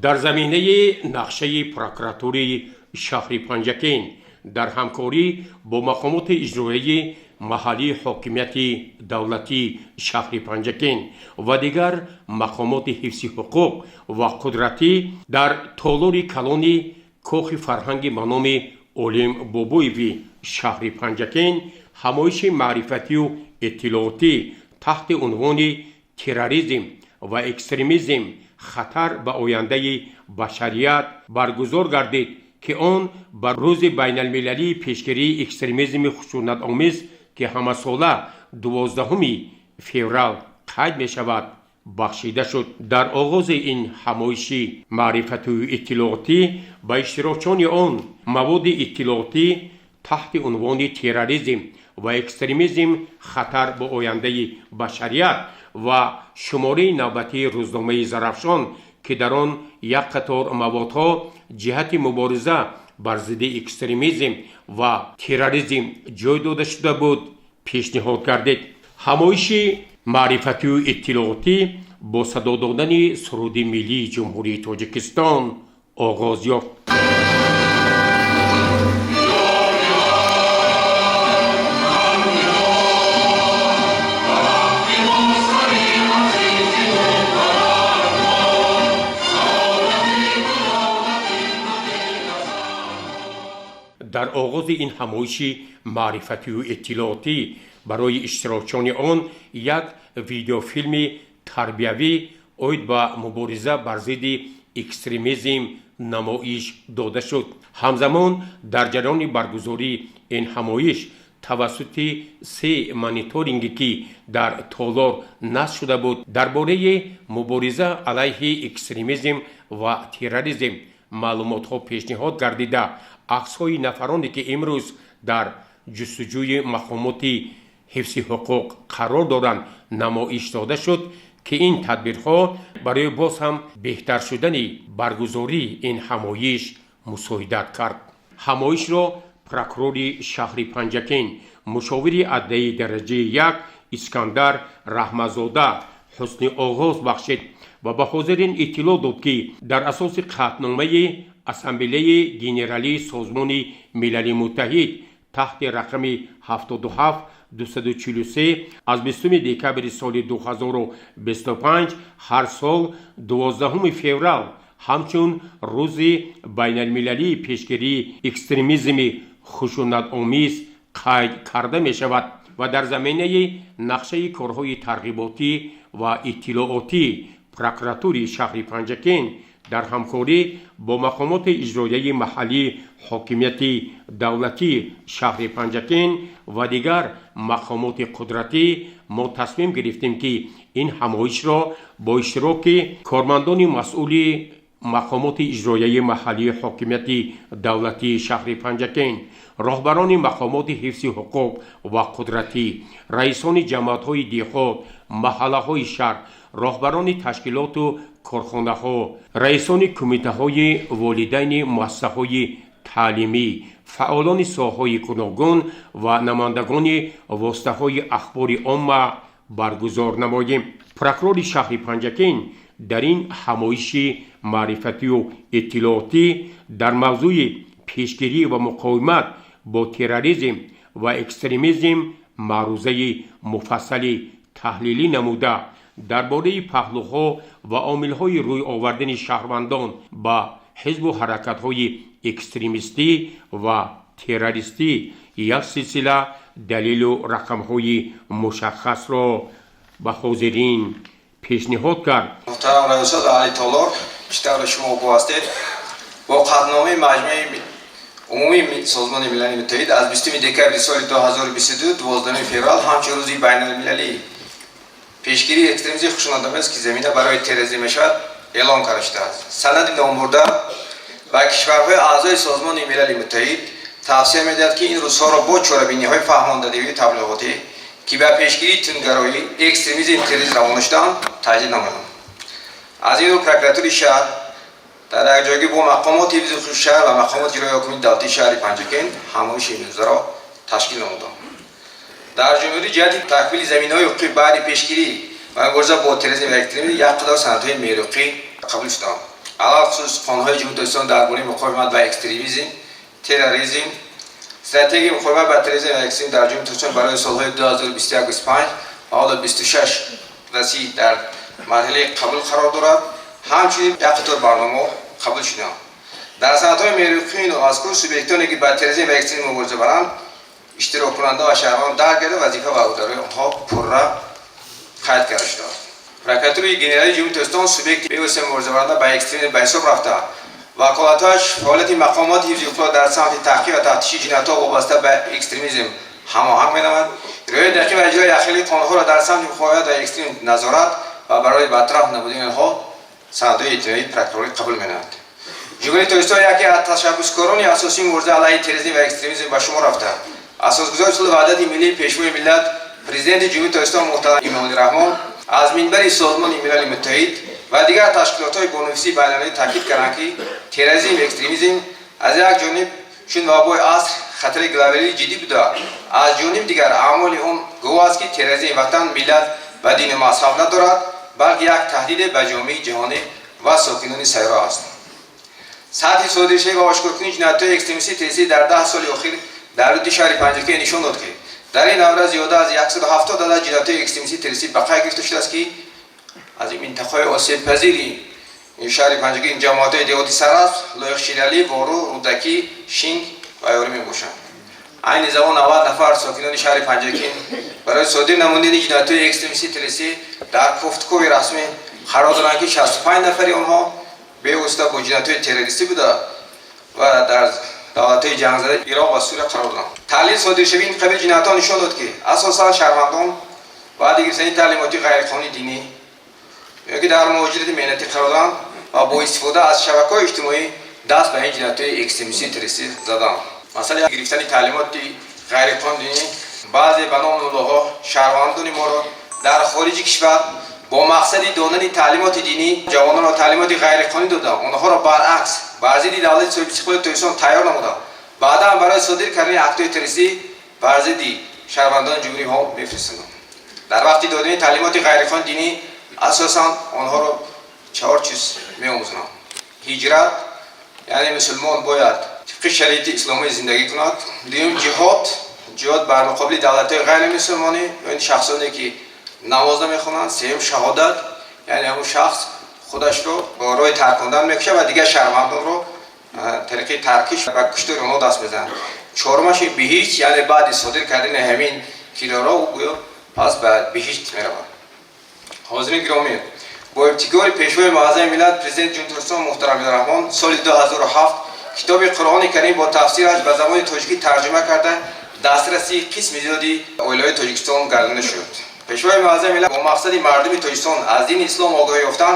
Дар заминаи нақшаи прокуратураи шаҳри Панҷакент дар ҳамкорӣ бо мақомоти иҷроияи маҳаллии ҳокимияти давлатии шаҳри Панҷакент ва дигар мақомоти ҳифзи ҳуқуқ ва қудратӣ дар толори калони кохи фарҳанги ба номи Олим Бобоеви шаҳри Панҷакент ҳамоиши маърифатию иттилоотӣ таҳти унвони «Терроризм ва экстремизм: хатар ба ояндаи башарият» баргузор гардид, ки он ба Рӯзи байналмилалии пешгирии экстремизми хушунатомез, ки ҳамасола 12 феврал қайд мешавад, бахшида шуд. Дар оғози ин ҳамоиши маърифатию иттилоотӣ ба иштирокчиёни он маводи иттилоотӣ таҳти унвони «Терроризм ва экстремизм: хатар ба ояндаи башарият» ва шумораи навбатии рӯзномаи «Зарафшон», ки дар он як қатор маводҳо ҷиҳати мубориза бар зидди экстремизм ва терроризм ҷой дода шуда буд, пешниҳод гардид. Ҳамоиши маърифатию иттилоотӣ бо садо додани суруди миллии Ҷумҳурии Тоҷикистон оғоз ёфт. Дар оғози ин ҳамоиши маърифатию иттилоотӣ барои иштирокчиёни он як видеофилми тарбиявӣ оид ба мубориза бар зидди экстремизм намоиш дода шуд. Ҳамзамон дар ҷараёни баргузории ин ҳамоиш тавассути се мониторинге, ки дар толор насб шуда буд, дар бораи мубориза алайҳи экстремизм ва терроризм маълумотҳо пешниҳод гардида, аксҳои нафароне, ки имрӯз дар ҷустуҷӯи мақомоти ҳифзи ҳуқуқ қарор доранд, намоиш дода шуд, ки ин тадбирҳо барои боз ҳам беҳтар шудани баргузории ин ҳамоиш мусоидат кард. Ҳамоишро прокурори шаҳри Панҷакент, мушовири адлияи дараҷаи як Искандар Раҳмазода ҳусни оғоз бахшид ва ба ҳозирин иттилоъ дод, ки дар асоси қатъномаи Ассамблеяи Генералии Созмони Милали Муттаҳид таҳти рақами 77 243 аз 20 декабри соли 2025 ҳар сол 12 феврал ҳамчун Рӯзи байналмилалии пешгирии экстремизми хушунатомез қайд карда мешавад ва дар заминаи нақшаи корҳои тарғиботӣ ва иттилоотӣ прокуратураи шаҳри Панҷакент дар ҳамкорӣ бо мақомоти иҷроияи маҳаллии ҳокимияти давлатии шаҳри Панҷакент ва дигар мақомоти қудратӣ мо тасмим гирифтем, ки ин ҳамоишро бо иштироки кормандони масъули мақомоти иҷроияи маҳаллии ҳокимияти давлатии шаҳри Панҷакент, роҳбарони мақомоти ҳифзи ҳуқуқ ва қудратӣ, раисони ҷамоатҳои деҳот, маҳаллаҳои шаҳр, роҳбарони ташкилоту корхонаҳо, раисони кумитаҳои волидайни муассисаҳои таълимӣ, фаъолони соҳаҳои гуногун ва намояндагони воситаҳои ахбори омма баргузор намоем. Прокурори шаҳри Панҷакент дар ин ҳамоиши маърифатию иттилоотӣ дар мавзӯи пешгирӣ ва муқовимат бо терроризм ва экстремизм маърузаи муфассали таҳлилӣ намуда, дар бораи паҳлӯҳо ва омилҳои рӯй овардани шаҳрвандон ба ҳизбу ҳаракатҳои экстремистӣ ва террористӣ як силсила далелу рақамҳои мушаххасро ба ҳозирин пешниҳод кард. Муҳтарам раёсат, аҳли толор, чӣ тавре шумо огоҳ ҳастед, бо қатъномаи Маҷмӯи Умумии Созмони Милали Муттаҳид аз 20 декабри соли 2022 12 феврал ҳамчун Рӯзи байналмилалии пешгирии экстремизми хушунатомез, ки замина барои терроризм мешавад, эълон карда шудааст. Санади номбурда ба кишварҳои аъзои Созмони Милали Муттаҳид тавсия медиҳад, ки ин рӯзҳоро бо чорабиниҳои фаҳмондадиҳии таблиғотӣ, ки ба пешгирии тундгароӣ, экстремизм, терроризм равона шудаанд, таҷлил намоянд. Аз ин рӯ прокуратураи шаҳр дар якҷоягӣ бо мақомоти ҳифзи ҳуқуқи шаҳр ва мақомоти иҷроияи ҳокимияти давлатии шаҳри Панҷакент ҳамоиши имрӯзаро ташкил намуданд. Дар ҷумҳурӣ ҷиҳати такмили заминаҳои ҳуқуқӣ баҳри пешгирӣ ва мубориза бо терроризм ва экстремизм як қатор санадҳои меъёри ҳуқуқӣ қабул шудаанд. Алалхусус қонунҳои Ҷумҳурии Тоҷикистон дар бораи муқовимат ба экстремизм, терроризм, стратегияи муқовимат ба терроризм ва экстремизм дар Ҷумҳурии Тоҷикистон барои солҳои 2021-25 ва ҳоло 26 расид дар марҳилаи қабул қарор дорад. Ҳамчунин як қатор барномаҳо қабул шуданд. Дар санадҳои меъёрии мазкур субъектоне ки ба терроризм ва экстремизм мубориза баранд, иштироккунанда ва шаҳрвандон дарк гардида, вазифа ва ӯҳдадориҳои онҳо пурра қайд карда шудааст. Прокуратураи Генералии Ҷумҳурии Тоҷикистон субъекти бевосита муборизабаранда ба экстремизм ба ҳисоб рафта, ваколатҳояш фаъолияти мақомоти ҳифзи ҳуқуқро дар самти таҳқиқ ва тафтиши ҷиноятҳо вобаста ба экстремизм ҳамоҳанг менамояд, риояи дақиқ ва иҷрои якхелаи қонунҳоро дар самти муқовимат ба экстремизм назорат ва барои бартараф намудани онҳо санадҳои иттилоии прокурорӣ қабул менамояд. Ҷумҳурии Тоҷикистон яке аз ташаббускорони асосии мубориза алайҳи терроризм ва экстремизм ба шумор рафта, асосгузори сулҳу ваҳдати миллӣ, Пешвои миллат, Президенти Ҷумҳурии Тоҷикистон муҳтарам Эмомалӣ Раҳмон аз минбари Созмони Милали Муттаҳид ва дигар ташкилотҳои бонуфузи байналмилалӣ таъкид карданд, ки терроризм ва экстремизм аз як ҷониб чун вабои аср хатари глобалии ҷиддӣ буда, аз ҷониби дигар аъмоли он гувоҳ аст, ки терроризм ватан, миллат ва дину мазҳаб надорад, балки як таҳдиде ба ҷомеаи ҷаҳонӣ ва сокинони сайёра аст. Сатҳи содиршавӣ ва ошкоркунии ҷиноятҳои экстремистӣ террористӣ дар 10 соли охир дар ҳудуди шаҳри Панҷакент нишон дод, ки дар ин давра зиёда аз 170 адад ҷиноятҳои экстремистӣ террористӣ ба қайд гирифта шудааст, ки аз ин минтақаҳои осебпазири шаҳри Панҷакент ҷамоатҳои деҳоти Сарасп, Лоиқ Шералӣ, Вору, Рӯдакӣ, Шинг ва Ёрӣ мебошанд. Айни замон 90 нафар сокинони шаҳри Панҷакент барои содир намудани ҷиноятҳои экстремистӣ террористӣ дар кофтукови расмӣ қарор доранд, ки 65 нафари онҳо бевосита бо ҷиноятҳои террористӣ буда ва дар давлатҳои ҷангзадаи Ироқ ва Сурия қарор доранд. Таҳлили содиршавии ин қабил ҷиноятҳо нишон дод, ки асосан шаҳрвандон баъди гирифтани таълимоти ғайриқонунии динӣ ё ки дар муҳоҷирати меҳнатӣ қарор доранд ва бо истифода аз шабакаҳои иҷтимоӣ даст ба ин ҷиноятҳои экстремистӣ террористӣ заданд. Масъалаи гирифтани таълимоти ғайриқонунии динӣ, баъзе ба номи муллоҳо шаҳрвандони моро дар хориҷи кишвар бо мақсади додани таълимоти динӣ ҷавононро таълимоти ғайриқонунӣ дода, онҳоро баръакс бар зидди давлати соҳибистиқлоли Тоҷикистон тайёр намуда, баъдан барои содир кардани актҳои террористӣ бар зидди шаҳрвандони ҷумҳуриҳо мефиристанд. Дар вақти додани таълимоти ғайриқонунии динӣ асосан онҳоро чаҳор чиз меомӯзонанд: ҳиҷрат, яъне мусулмон бояд тибқи шариати исломӣ зиндагӣ кунад; дуюм, ҷиҳод, ҷиҳод бар муқобили давлатҳои ғайримусулмонӣ ё ин шахсоне ки намоз намехонанд; сеюм, шаҳодат, яъне ҳамун шахс худашро бо роҳи таркондан мекушад ва дигар шаҳрвандонро тариқи таркиш ба куштори онҳо даст мезанад; чорумаш, биҳишт, яъне баъди содир кардани ҳамин кирдорҳо ӯ гӯё пас ба биҳишт меравад. Ҳозирин гиромӣ, бо ибтикори Пешвои муаззами миллат, Президенти Ҷумҳурии Тоҷикистон муҳтарам Эмомалӣ Раҳмон соли 2007 китоби Қуръони Карим бо тафсираш ба забони тоҷикӣ тарҷума карда, дастраси қисми зиёди оилаҳои Тоҷикистон гардонида шуд. Пешвои муаззами миллат бо мақсади мардуми Тоҷикистон аз дини ислом огоҳӣ ёфтан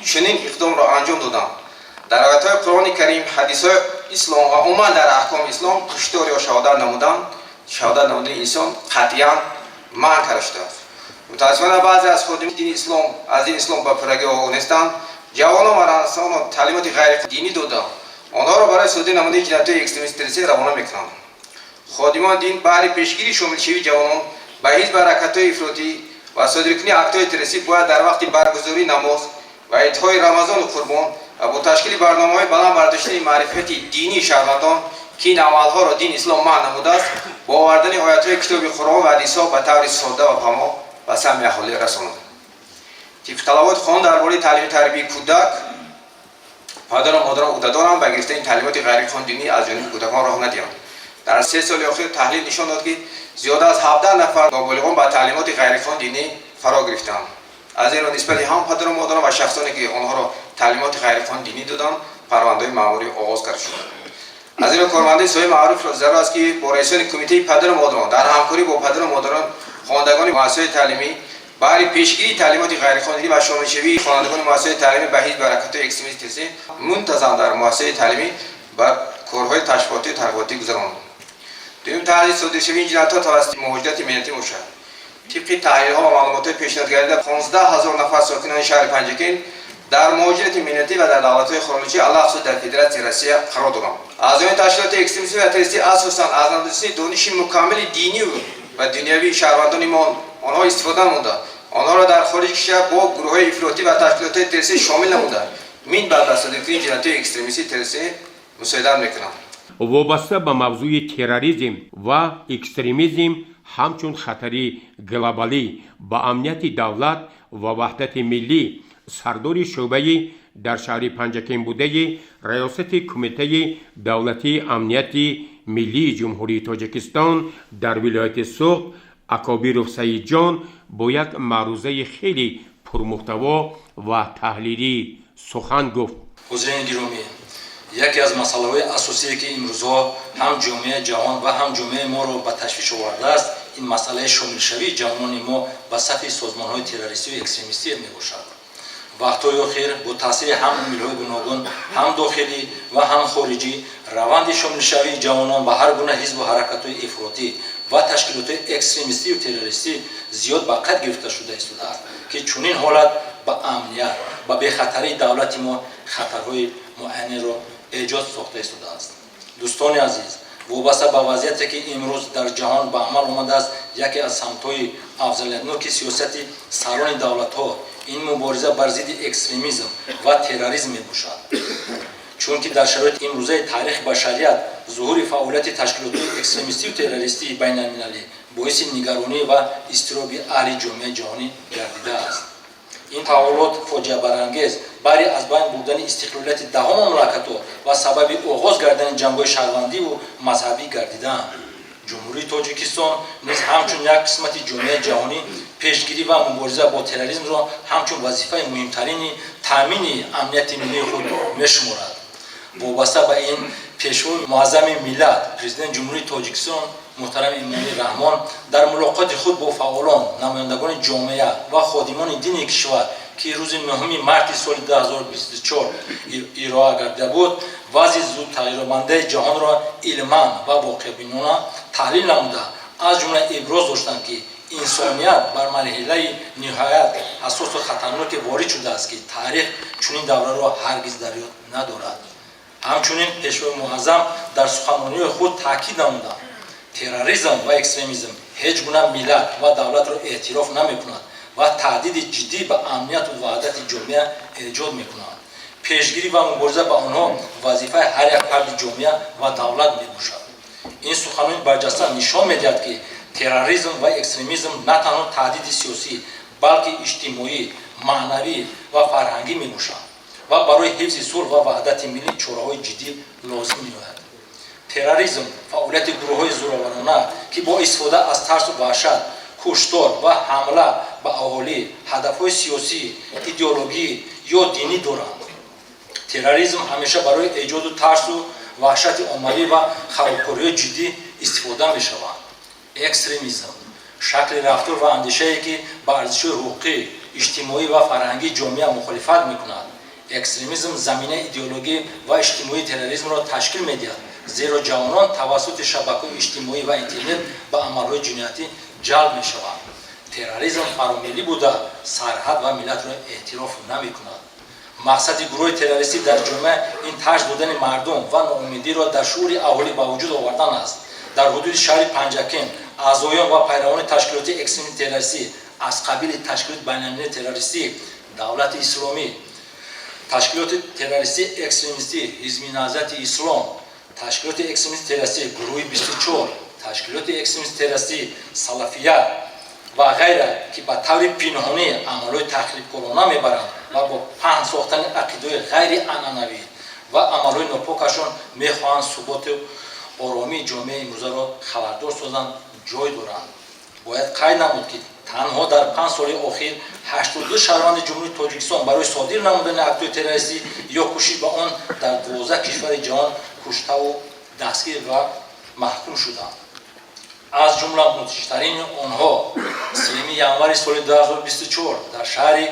чунин иқдомро анҷом доданд. Дар оятҳои Қуръони Карим, ҳадисҳои ислом ва умуман дар аҳкоми ислом куштор ё шаҳодат намудани инсон қатъиян манъ карда шудааст. Мутаассифона, баъзе аз ходимони дини ислом аз дини ислом ба пуррагӣ огоҳ нестанд. Ҷавонон ва равшанонро таълимоти ғайридинӣ дода, онҳоро барои содир намудани ҷиноятҳои экстремистӣ террористӣ равона мекунанд. Ходимони дин баҳри пешгирии шомилшавии ҷавонон ба ҳизб, ҳаракатҳои ифротӣ ва содиркунии актҳои террористӣ бояд дар вақти баргузории намоз ва идҳои Рамазону Қурбон ва бо ташкили барномаҳои баланд бардоштани маърифати динии шаҳрвандон, ки ин амалҳоро дини ислом манъ намудааст, бо овардани оятҳои китоби Қуръон ва ҳадисҳо ба таври содда ва фаҳмо ба самъи аҳолӣ расонанд. Тибқи талаботи қонун дар бораи таълими тарбияи кӯдак, падару модарон ӯҳдадоранд ба гирифтани таълимоти ғайриқонунии динӣ аз ҷониби кӯдакон роҳ надиҳанд. Дар 3 соли охир таҳлил нишон дод, ки зиёда аз 17 нафар ноболиғон ба таълимоти ғайриқонунии динӣ фаро гирифтаанд. Аз ин рӯ нисбати ҳам падару модарон ва шахсоне ки онҳоро таълимоти ғайриқонунии динӣ доданд, парвандаҳои маъмурӣ оғоз карда шуд. Аз ин рӯ кормандаи соҳаи маорифро зарур аст, ки бо раисони кумитаи падару модарон дар ҳамкорӣ бо падару модарон хонандагони муассисаҳои таълимӣ баҳри пешгирии таълимоти ғайриқонунӣ ва шомилшавии хонандагони муассисаҳои таълимӣ ба ҳизб, ҳаракатҳои экстремистӣ мунтазам дар муассисаҳои таълимӣ ба корҳои ташвиқотию тарғиботӣ гузаронанд. Дуюм таҳдид содиршавии ин ҷиноятҳо тавассути муҳоҷирати меҳнатӣ мебошад. Тибқи таҳлилҳо ва маълумотҳои пешниҳодгардида, 15 ҳазор нафар сокинони шаҳри Панҷакент дар муҳоҷирати меҳнатӣ ва дар давлатҳои хориҷӣ, алахусус дар Федератсияи Россия қарор доранд. Аъзоёни ташкилоти экстремистӣ ва террористӣ асосан аз надонистани дониши мукаммали динию ва дунявии шаҳрвандони мо онҳо истифода намуда, онҳоро дар хориҷи кишвар бо гурӯҳҳои ифротӣ ва ташкилотҳои террористӣ шомил намуда. Минбаъд ба содиркунии ҷиноятҳои экстремистӣ, террористӣ мусоидат мекунанд. Вобаста ба мавзӯи терроризм ва экстремизм ҳамчун хатари глобалӣ ба амнияти давлат ва ваҳдати миллӣ, сардори шӯъбаи дар шаҳри Панҷакент будаи Раёсати Кумитаи давлатии амнияти миллии Ҷумҳурии Тоҷикистон дар вилояти Суғд Акобиров Саидҷон бо як маърузаи хеле пурмуҳтаво ва таҳлилӣ сухан гуфт. Ҳозирини гиромӣ, яке аз масъалаҳои асосие, ки имрӯзҳо ҳам ҷомеаи ҷаҳон ва ҳам ҷомеаи моро ба ташвиш овардааст, ин масъалаи шомилшавии ҷавонони мо ба сафи созмонҳои террористию экстремистӣ мебошад. Вақтҳои охир бо таъсири ҳам омилҳои гуногун, ҳам дохилӣ ва ҳам хориҷӣ, раванди шомилшавии ҷавонон ба ҳар гуна ҳизбу ҳаракатҳои ифротӣ ва ташкилотҳои экстремистию террористӣ зиёд ба қайд гирифта шуда истодааст, ки чунин ҳолат ба амният ба бехатарии давлати мо хатарҳои муайянеро эҷод сохта истодааст. Дӯстони азиз, вобаста ба вазъияте, ки имрӯз дар ҷаҳон ба амал омадааст, яке аз самтҳои афзалиятноки сиёсати сарони давлатҳо ин мубориза бар зидди экстремизм ва терроризм мебошад, чунки дар шароити имрӯзаи таърихи башарият зуҳури фаъолияти ташкилотҳои экстремистию террористии байналмилалӣ боиси нигаронӣ ва изтироби аҳли ҷомеаи ҷаҳонӣ гардидааст. Ин таҳаввулот фоҷиабарангез бари аз байн бурдани истиқлолияти даҳо мамлакатҳо ва сабаби оғоз гардидани ҷангҳои шаҳрвандиву мазҳабӣ гардидаанд. Ҷумҳурии Тоҷикистон низ ҳамчун як қисмати ҷомеаи ҷаҳонӣ пешгирӣ ва мубориза бо терроризмро ҳамчун вазифаи муҳимтарини таъмини амнияти миллии худ мешуморад. Вобаста ба ин, Пешвои муаззами миллат, Президенти Ҷумҳурии Тоҷикистон муҳтарам Эмомалӣ Раҳмон дар мулоқоти худ бо фаъолон, намояндагони ҷомеа ва ходимони дини кишвар, ки рӯзи 9 марти соли 2024 ироа гардида буд, вазъи зудтағйирёбандаи ҷаҳонро илман ва воқеъбинона таҳлил намуда, аз ҷумла иброз доштанд, ки инсоният бар марҳилаи ниҳоят ҳассосу хатарноке ворид шудааст, ки таърих чунин давраро ҳаргиз дар ёд надорад. Ҳамчунин Пешвои муаззам дар суханронии худ таъкид намуданд: терроризм ва экстремизм ҳеҷ гуна миллат ва давлатро эътироф намекунад ва таҳдиди ҷиддӣ ба амнияту ваҳдати ҷомеа эҷод мекунанд. Пешгирӣ ва мубориза ба онҳо вазифаи ҳар як фарди ҷомеа ва давлат мебошад. Ин суханони барҷаста нишон медиҳад, ки терроризм ва экстремизм на танҳо таҳдиди сиёсӣ, балки иҷтимоӣ, маънавӣ ва фарҳангӣ мебошанд ва барои ҳифзи сулҳ ва ваҳдати миллӣ чораҳои ҷиддӣ лозим меояд. Терроризм фаъолияти гурӯҳҳои зӯроварона, ки бо истифода аз тарсу ваҳшат, куштор ва ҳамла ба аҳолӣ ҳадафҳои сиёсӣ, идеологӣ ё динӣ доранд. Терроризм ҳамеша барои эҷоду тарсу ваҳшати оммавӣ ва харобкориҳои ҷиддӣ истифода мешаванд. Экстремизм шакли рафтор ва андешае, ки ба арзишҳои ҳуқуқӣ, иҷтимоӣ ва фарҳангии ҷомеа мухолифат мекунад. Экстремизм заминаи идеологӣ ва иҷтимоии терроризмро ташкил медиҳад, зеро ҷавонон тавассути шабакаҳои иҷтимоӣ ва интернет ба амалҳои ҷиноятӣ ҷалб мешаванд. Терроризм фаромиллӣ буда, сарҳад ва миллатро эътироф намекунад. Мақсади гурӯҳи террористӣ дар ҷомеа ин тарс додани мардум ва ноумедиро дар шуури аҳолӣ ба вуҷуд овардан аст. Дар ҳудуди шаҳри Панҷакент аъзоён ва пайравони ташкилоти экстремистӣ террористӣ аз қабили Ташкилоти байналмилалии террористӣ Давлати Исломӣ, ташкилоти террористӣ экстремистӣ Ҳизби Наҳзати Ислом, ташкилоти экстремистӣ террористӣ Гурӯҳи 24, ташкилоти экстремистӣ террористӣ Салафият ва ғайра, ки ба таври пинҳонӣ амалҳои тахрибкорона мебаранд ва бо паҳн сохтани ақидаҳои ғайрианъанавӣ ва амалҳои нопокашон мехоҳанд суботу оромии ҷомеаи имрӯзаро хабардор созанд, ҷой доранд. Бояд қайд намуд, ки танҳо дар 5 соли охир 82 шаҳрванди Ҷумҳурии Тоҷикистон барои содир намудани актҳои террористӣ ё кӯшиш ба он дар 12 кишвари ҷаҳон куштаву дастгир ва маҳкум шуданд. Аз ҷумла мудҳиштарини онҳо: 3 январи соли 2024 дар шаҳри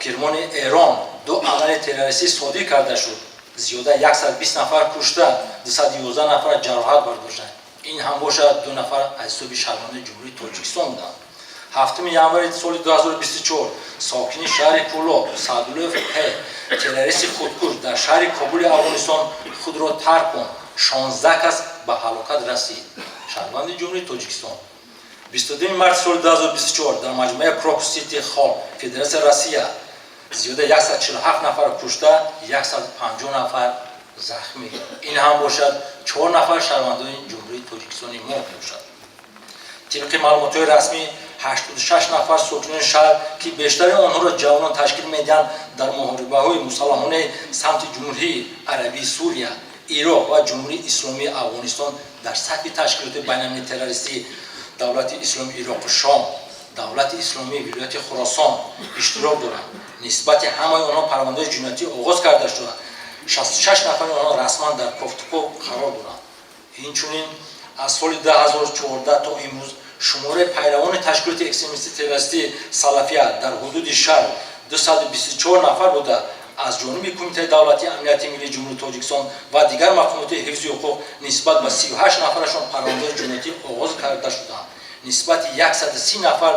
Кирмони Эрон ду амали террористӣ содир карда шуд, зиёда 120 нафар кушта, 211 нафар ҷароҳат бардоштанд. Ин ҳам бошад, ду нафар аз ҳисоби шаҳрвандони Ҷумҳурии Тоҷикистон буданд. 7 январи соли 2024 сокини шаҳри Кӯлоб Саъдуллоев Ҳ террористи худкуш дар шаҳри Кобули Афғонистон худро тарконд, 16 кас ба ҳалокат расид, шаҳрванди Ҷумҳурии Тоҷикистон. 22 марти соли 2024 дар маҷмӯаи Крокус Сити Холл, Федератсияи Россия. Зиёда 147 нафар кушта, 150 нафар захмӣ. Ин ҳам бошад, чор нафар шаҳрвандони Ҷумҳурии Тоҷикистони мо мебошад. Тибқи маълумотҳои расмӣ, 86 нафар сокинони шаҳр, ки бештари онҳоро ҷавонон ташкил медиҳанд, дар муҳорибаҳои мусаллаҳонаи самти Ҷумҳурии Арабии Сурия, Ироқ ва Ҷумҳурии Исломии Афғонистон дар сафи ташкилоти байналмилалии террористии Давлати Исломии Ироқу Шом, Давлати Исломии Вилояти Хуросон иштирок доранд. Нисбати ҳамаи онҳо парвандаҳои ҷиноятӣ оғоз карда шуда, 66 нафари онҳо расман дар кофтуков қарор доранд. Инчунин, аз соли 2014 то имрӯз шумораи пайравони ташкилоти экстремистӣ террористии Салафия дар ҳудуди шаҳр 224 нафар буда, аз ҷониби Кумитаи давлатии амнияти миллии Ҷумҳурии Тоҷикистон ва дигар мақомоти ҳифзи ҳуқуқ нисбат ба 38 нафарашон парвандаҳои ҷиноятӣ оғоз карда шудаанд. Нисбати 130 нафар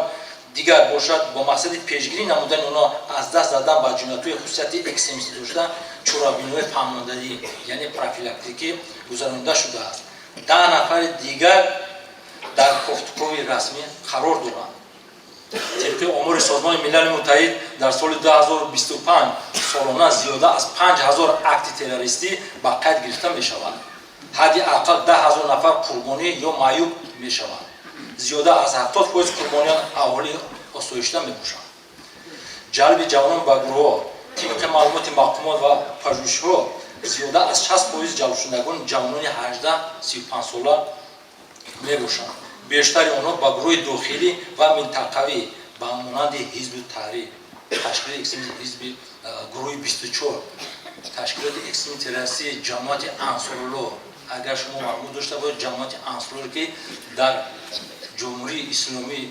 дигар бошад, бо мақсади пешгирӣ намудани онҳо аз даст задан ба ҷиноятҳои хусусияти экстремистӣ дошта, чорабиниҳои фаҳмондадӣ, яъне профилактикӣ гузаронида шудааст. 10 нафари дигар дар кофтукови расмӣ қарор доранд. Тибқи омори Созмони Милали Муттаҳид, дар соли 2025 солона зиёда аз 5000 акти террористӣ ба қайд гирифта мешавад, ҳадди ақал 10 000 нафар қурбонӣ ё маъюб мешаванд. Зиёда аз 70% қурбониён аҳолии осоишта мебошанд. Ҷалби ҷавонон ба гурӯҳҳо. Тибқи маълумоти мақомот ва пажӯҳишҳо, зиёда аз 60% ҷалбшудагон ҷавонони 18-35 сола мебошанд. Бештари онҳо ба гурӯҳи дохилӣ ва минтақавӣ ба монанди Ҳизби Таҳрир, ташкилоти экстремисти ҳизби гурӯҳи 24, ташкилоти экстремисти террористии Ҷамоати Ансорулло. Агар шумо маълумот дошта бошед, Ҷамоати Ансорулло, ки дар Ҷумҳурии Исломии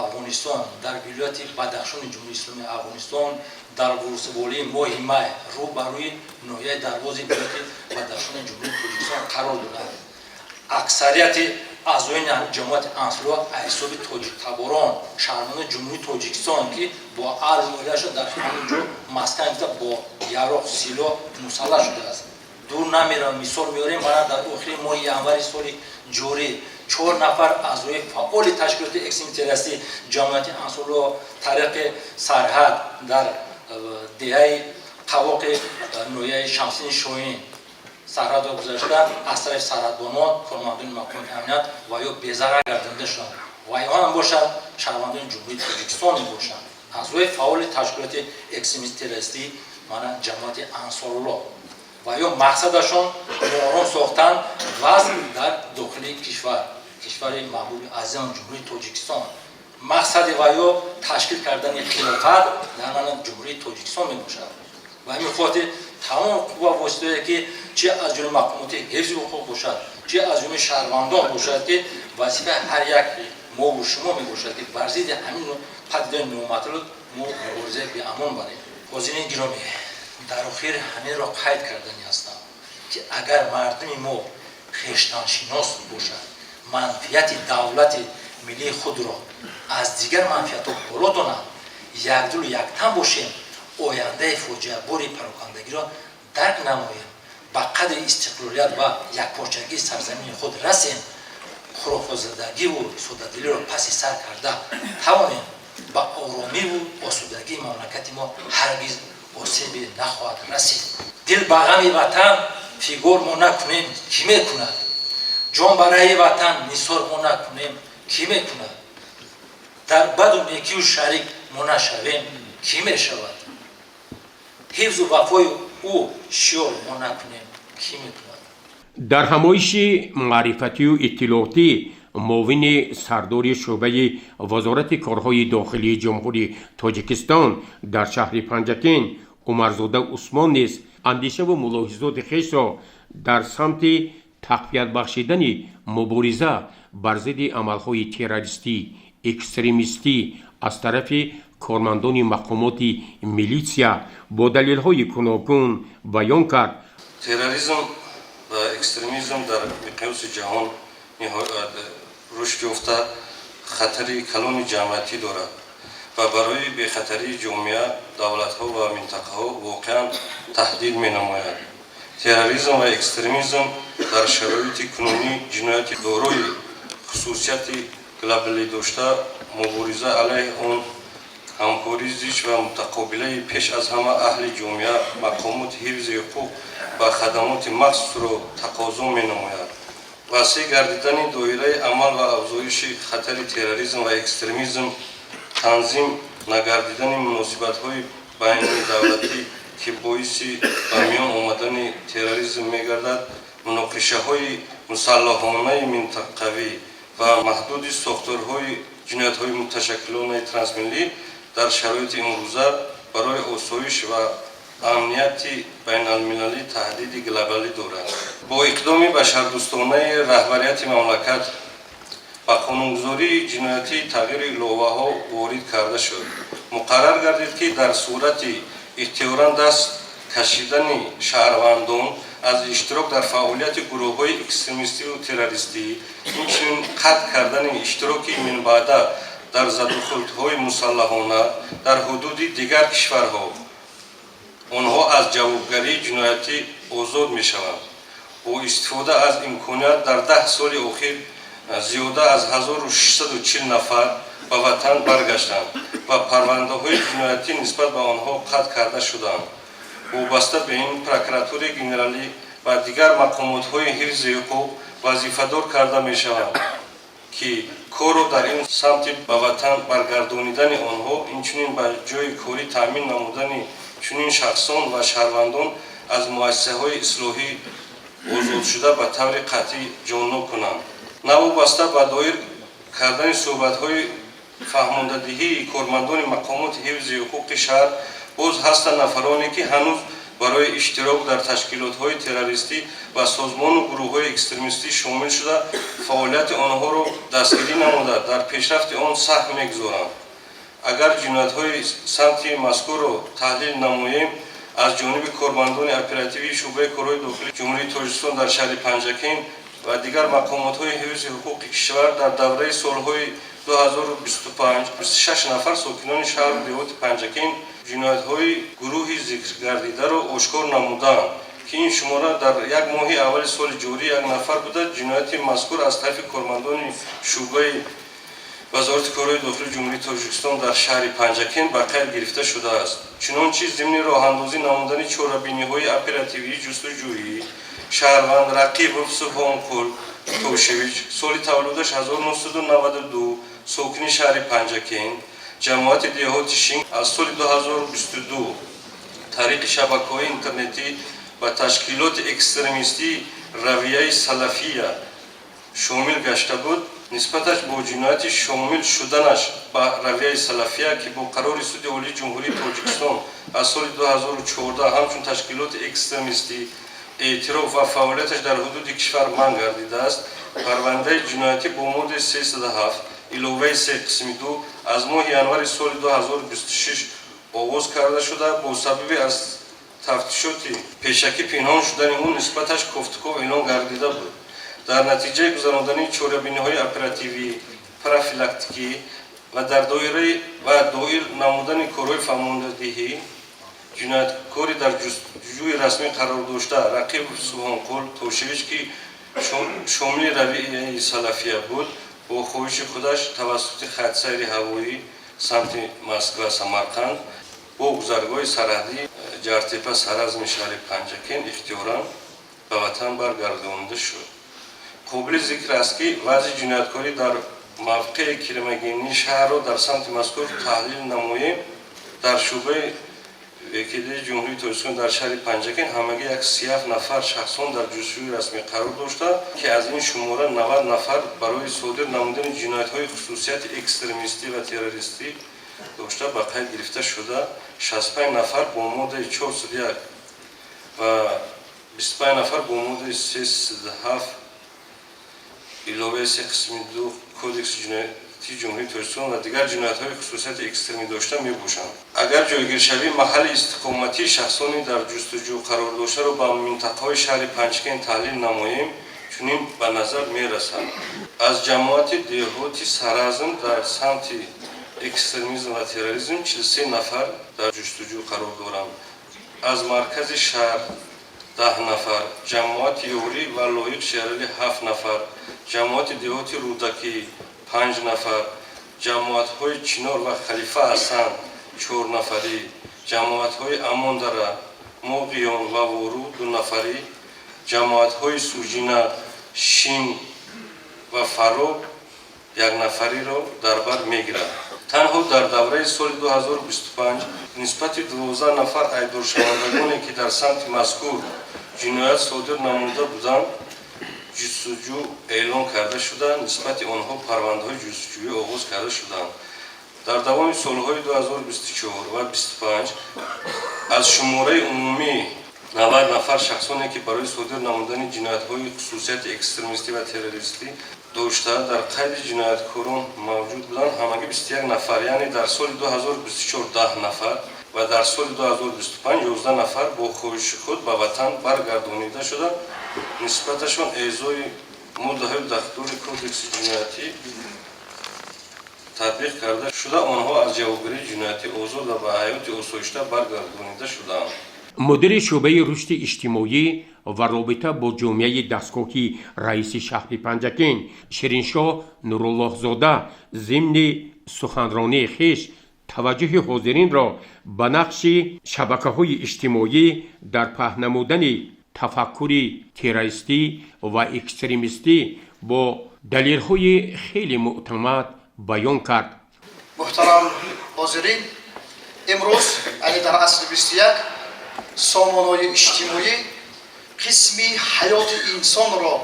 Афғонистон, дар вилояти Бадахшони Ҷумҳурии Исломии Афғонистон, дар волусволии Моҳи Май, рӯ ба рӯи ноҳияи Дарвози вилояти Бадахшони Ҷумҳурии Тоҷикистон қарор дорад. Аксарияти аъзои Ҷамоати Ансорулло аз ҳисоби тоҷиктаборон, шаҳрвандони Ҷумҳурии Тоҷикистон, ки бо аҳлу оилаашон дар ҳамин ҷо маскан гирифта, бо яроқ, силоҳ мусаллаҳ шудааст. Дур намеравам, мисол меорем: мана, дар охири моҳи январи соли ҷорӣ чор нафар аъзои фаъоли ташкилоти экстремисти террористӣ Ҷамоати Ансорулло тариқи сарҳад дар деҳаи Қавоқи ноҳияи Шамсиддини Шоҳин сарҳадро гузашта, аз тарафи сарҳадбонон, кормандони мақомоти амният ва ё безарар гардонида шуданд. Ва инҳо ҳам бошанд, шаҳрвандони Ҷумҳурии Тоҷикистон мебошанд, аъзои фаъоли ташкилоти экстремисти террористӣ, мана, Ҷамоати Ансорулло. Ва ё мақсадашон ноором сохтан вазъ дар дохили кишвар, кишвари маҳбуби азизам, Ҷумҳурии Тоҷикистон. Мақсади ва ё ташкил кардани хилофат дар мана Ҷумҳурии Тоҷикистон мебошад. Ва ҳамин хотир тамоми қувва воситае, ки чи аз ҷониби мақомоти ҳифзи ҳуқуқ бошад, чи аз ҷониби шаҳрвандон бошад, ки вазифаи ҳар як мову шумо мебошад, ки бар зидди ҳамин падидаи номатлуб мо муборизаи беамон барем. Ҳозирини гиромӣ, дар охир ҳаминро қайд кардани ҳастам, ки агар мардуми мо хештаншинос бошад, манфиати давлати миллии худро аз дигар манфиатҳо боло донад, якдилу яктан бошем, ояндаи фоҷиабори парокандагиро дарк намоем, ба қадри истиқлолият ва якпорчагии сарзамини худ расем, хурофотзадагиву содадилиро паси сар карда тавонем, ба оромиву осудагии мамлакати мо ҳаргиз осебе нахоҳад расид. Дил ба ғами ватан фигор мо накунем, кӣ мекунад? Ҷон ба раҳи ватан нисор мо накунем, кӣ мекунад? Дар баду некию шарик мо нашавем, кӣ мешавад? Ҳифзу вафои ӯ шиёр мо накунем, кӣ мекунад? Дар ҳамоиши маърифатию иттилоотӣ муовини сардори шӯъбаи Вазорати корҳои дохилии Ҷумҳурии Тоҷикистон дар шаҳри Панҷакент Умарзода Усмон низ андешаву мулоҳизоти хешро дар самти тақвият бахшидани мубориза бар зидди амалҳои террористӣ, экстремистӣ аз тарафи кормандони мақомоти милитсия бо далелҳои гуногун баён кард. Терроризм ва экстремизм дар миқёси ҷаҳон рушд ёфта, хатари калони ҷамъиятӣ дорад ва барои бехатарии ҷомеа, давлатҳо ва минтақаҳо воқеан таҳдид менамояд. Терроризм ва экстремизм дар шароити кунунӣ ҷинояти дорои хусусияти глобалӣ дошта, мубориза алайҳи он Ҳамкории зич ва мутақобилаи пеш аз ҳама аҳли ҷомеа, мақомоти ҳифзи ҳуқуқ ва хадамоти махсусро тақозо менамояд. Васеъ гардидани доираи амал ва афзоиши хатари терроризм ва экстремизм, танзим нагардидани муносибатҳои байнидавлатӣ, ки боиси ба миён омадани терроризм мегардад, муноқишаҳои мусаллаҳонаи минтақавӣ ва маҳдуди сохторҳои ҷиноятҳои муташаккилонаи трансмиллӣ дар шароити имрӯза барои осоиш ва амнияти байналмилалӣ таҳдиди глобалӣ дорад. Бо иқдоми башардӯстонаи раҳбарияти мамлакат ба қонунгузории ҷиноятӣ тағйиру иловаҳо ворид карда шуд. Муқаррар гардид, ки дар сурати ихтиёран даст кашидани шаҳрвандон аз иштирок дар фаъолияти гурӯҳҳои экстремистиву террористӣ, инчунин қатъ кардани иштироки минбаъда дар задухӯрдҳои мусаллаҳона дар ҳудуди дигар кишварҳо, онҳо аз ҷавобгарии ҷиноятӣ озод мешаванд. Бо истифода аз имконият дар 10 соли охир зиёда аз 1640 нафар ба ватан баргаштанд ва парвандаҳои ҷиноятӣ нисбат ба онҳо қатъ карда шуданд. Вобаста ба ин, Прокуратураи генералӣ ва дигар мақомотҳои ҳифзи ҳуқуқ вазифадор карда мешаванд, ки корро дар ин самти ба ватан баргардонидани онҳо, инчунин ба ҷойи корӣ таъмин намудани чунин шахсон ва шаҳрвандон аз муассисаҳои ислоҳӣ озодшуда ба таври қатъӣ ҷоннок кунанд. Навобаста ба доир кардани суҳбатҳои фаҳмондадиҳии кормандони мақомоти ҳифзи ҳуқуқи шаҳр, боз ҳастанд нафароне, ки ҳанӯз барои иштирок дар ташкилотҳои террористӣ ва созмону гурӯҳҳои экстремистӣ шомил шуда, фаъолияти онҳоро дастгирӣ намуда, дар пешрафти он саҳм мегузоранд. Агар ҷиноятҳои самти мазкурро таҳлил намоем, аз ҷониби кормандони оперативии шӯъбаи корҳои дохилии Ҷумҳурии Тоҷикистон дар шаҳри Панҷакент ва дигар мақомотҳои ҳифзи ҳуқуқи кишвар дар давраи солҳои 2025 26 нафар сокинони шаҳру деҳоти Панҷакент ҷиноятҳои гурӯҳи зикргардидаро ошкор намуданд, ки ин шумора дар як моҳи аввали соли ҷорӣ як нафар буда. Ҷинояти мазкур аз тарафи кормандони шӯъбаи Вазорати корҳои дохилии Ҷумҳурии Тоҷикистон дар шаҳри Панҷакент ба қайд гирифта шудааст. Чунончи, зимни роҳандозӣ намудани чорабиниҳои оперативии ҷустуҷӯӣ шаҳрванд Рақибов Субҳонқул Тошевич, соли таваллудаш 1992, сокини шаҳри Панҷакент, ҷамоати деҳоти Шинг, аз соли 2022 тариқи шабакаҳои интернетӣ ба ташкилоти экстремистии равияи салафия шомил гашта буд, нисбаташ бо ҷинояти шомил шуданаш ба равияи салафия, ки бо қарори Суди Олии Ҷумҳурии Тоҷикистон аз соли 2014 ҳамчун ташкилоти экстремистӣ эътироф ва фаъолияташ дар ҳудуди кишвар манъ гардидааст, парвандаи ҷиноятӣ бо моддаи 307 иловаи 3 қисми 2 аз моҳи январи соли 2026 оғоз карда шуда, бо сабаби аз тафтишоти пешакӣ пинҳон шудани ӯ нисбаташ кофтуков эълон гардида буд. Дар натиҷаи гузарондани чорабиниҳои оперативӣ, профилактикӣ ва дар доираи ва доир намудани корҳои фаҳмондадиҳӣ ҷинояткори дар ҷустуҷӯи расмӣ қарор дошта Рақибов Субҳонқул Тошевич, ки шомили равияи салафия буд, бо хоҳиши худаш тавассути хатсайри ҳавоӣ самти Москва Самарқанд бо гузаргоҳи сарҳадии Ҷартепа Саразми шаҳри Панҷакент ихтиёран ба ватан баргардонида шуд. Қобили зикр аст, ки вазъи ҷинояткорӣ дар мавқеи криминогении шаҳрро дар самти мазкур таҳлил намоем, дар шӯъбаи ВКД Ҷумҳурии Тоҷикистон дар шаҳри Панҷакент ҳамагӣ як 37 нафар шахсон дар ҷустуҷӯи расмӣ қарор дошта, ки аз ин шумора 90 нафар барои содир намудани ҷиноятҳои хусусияти экстремистӣ ва террористӣ дошта ба қайд гирифта шуда, 65 нафар бо моддаи 401 ва 25 нафар бо моддаи 307 иловаи 3 қисми 2 Кодекси ҷиноятии Ҷумҳурии Тоҷикистон ва дигар ҷиноятҳои хусусияти экстремӣ дошта мебошанд. Агар ҷойгиршавии маҳалли истиқоматии шахсони дар ҷустуҷӯ қарор доштаро ба минтақаҳои шаҳри Панҷакент таҳлил намоем, чунин ба назар мерасад: аз ҷамоати деҳоти Саразм дар самти экстремизм ва терроризм 43 нафар дар ҷустуҷӯ қарор доранд, аз маркази шаҳр 10 нафар, ҷамоати Ёрӣ ва Лоиқ Шералӣ ҳафт нафар, ҷамоати деҳоти Рӯдакӣ панҷ нафар. Ҷамоатҳои Чинор ва Халифа Ҳасан 4 нафарӣ, ҷамоатҳои Амондара, Моғиён ва Вору 2 нафарӣ, ҷамоатҳои Суҷина, Шин ва Фароб 1 нафариро дар бар мегирад. Танҳо дар давраи соли 2025 нисбати 12 нафар айбдоршавандагоне, ки дар самти мазкур ҷиноят содир намуда буданд, ҷустуҷӯ эълон карда шуда, нисбати онҳо парвандаҳои ҷустуҷӯӣ оғоз карда шуданд. Дар давоми солҳои 2024 ва 25 аз шумораи умумӣ 90 нафар шахсоне, ки барои содир намудани ҷиноятҳои хусусияти экстремистӣ ва террористӣ дошта дар қайди ҷинояткорон мавҷуд буданд, ҳамагӣ 21 нафар, яъне дар соли 2024 10 нафар ва дар соли 2025 11 нафар бо хоҳиши худ ба ватан баргардонида шуда, нисбаташон эъзои моддаҳои дахлдори Кодекси ҷиноятӣ татбиқ карда шуда, онҳо аз ҷавобгарии ҷиноятӣ озод ва ба ҳаёти осоишта баргардонида шудаанд. Мудири шӯъбаи рушди иҷтимоӣ ва робита бо ҷомеаи дастгоҳи раиси шаҳри Панҷакент Шириншоҳ Нуруллоҳзода зимни суханронии хеш таваҷҷӯҳи ҳозиринро ба нақши шабакаҳои иҷтимоӣ дар паҳн намудани тафаккури террористӣ ва экстремистӣ бо далелҳои хеле мӯътамад баён кард. Муҳтарам ҳозирин, имрӯз, яъне дар асри 21, сомонаҳои иҷтимоӣ қисми ҳаёти инсонро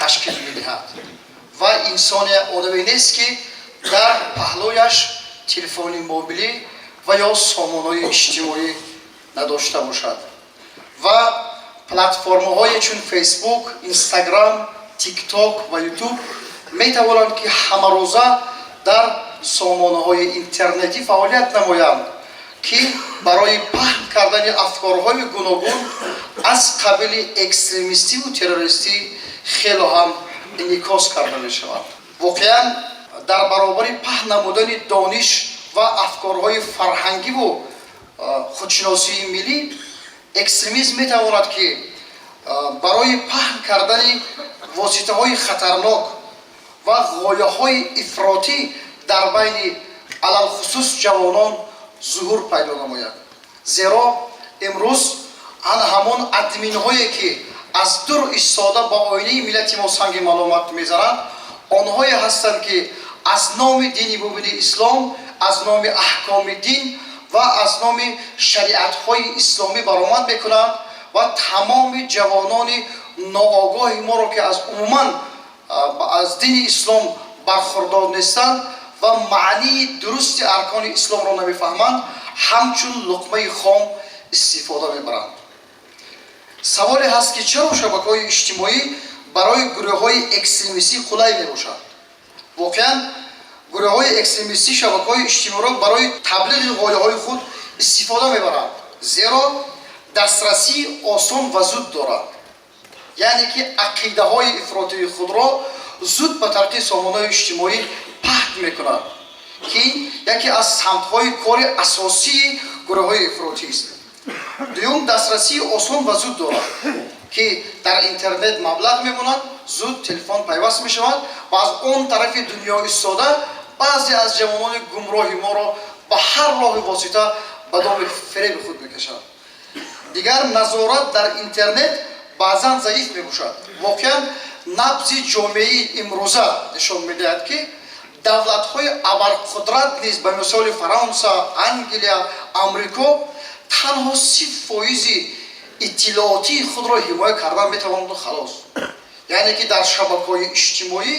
ташкил медиҳад ва инсоне одаме нест, ки дар паҳлӯяш телефони мобилӣ ва ё сомонаҳои иҷтимоӣ надошта бошад. Ва платформаҳое чун Фейсбук, Инстаграм, Тикток ва Ютуб метавонанд, ки ҳамарӯза дар сомонаҳои интернетӣ фаъолият намоянд, ки барои паҳн кардани афкорҳои гуногун аз қабили экстремистиву террористӣ хело ҳам инъикос карда мешаванд. Воқеан, дар баробари паҳн намудани дониш ва афкорҳои фарҳангиву худшиносии миллӣ, экстремизм метавонад, ки барои паҳн кардани воситаҳои хатарнок ва ғояҳои ифротӣ дар байни алалхусус ҷавонон зуҳур пайдо намояд. Зеро имрӯз ана ҳамон админҳое, ки аз дур истода ба оилаи миллати мо санги маломат мезананд, онҳое ҳастанд, ки аз номи дини мубини ислом, аз номи аҳкоми дин ва аз номи шариатҳои исломӣ баромад мекунанд ва тамоми ҷавонони ноогоҳи моро, ки аз умуман аз дини ислом бархурдор нестанд ва маънии дурусти аркони исломро намефаҳманд, ҳамчун луқмаи хом истифода мебаранд. Саволе ҳаст, ки чаро шабакаҳои иҷтимоӣ барои гурӯҳҳои экстремистӣ қулай мебошанд? Воқеан, гурӯҳҳои экстремистӣ шабакаҳои иҷтимоиро барои таблиғи ғояҳои худ истифода мебаранд, зеро дастрасии осон ва зуд доранд, яъне ки ақидаҳои ифротии худро зуд ба тариқи сомонаҳои иҷтимоӣ паҳн мекунанд, ки яке аз самтҳои кори асосии гурӯҳҳои ифротист. Дуюм, дастрасии осон ва зуд дорад, ки дар интернет маблағ мемонад, зуд телефон пайваст мешавад ва аз он тарафи дунё истода баъзе аз ҷавонони гумроҳи моро ба ҳар роҳи восита ба доми фиреби худ мекашад. Дигар, назорат дар интернет баъзан заиф мебошад. Воқеан, набзи ҷомеаи имрӯза нишон медиҳад, ки давлатҳои абарқудрат низ, ба мисоли Фаронса, Англия, Амрико, танҳо 30 фоизи иттилоотии худро ҳимоя кардан метавонаду халос. Яъне ки дар шабакаҳои иҷтимоӣ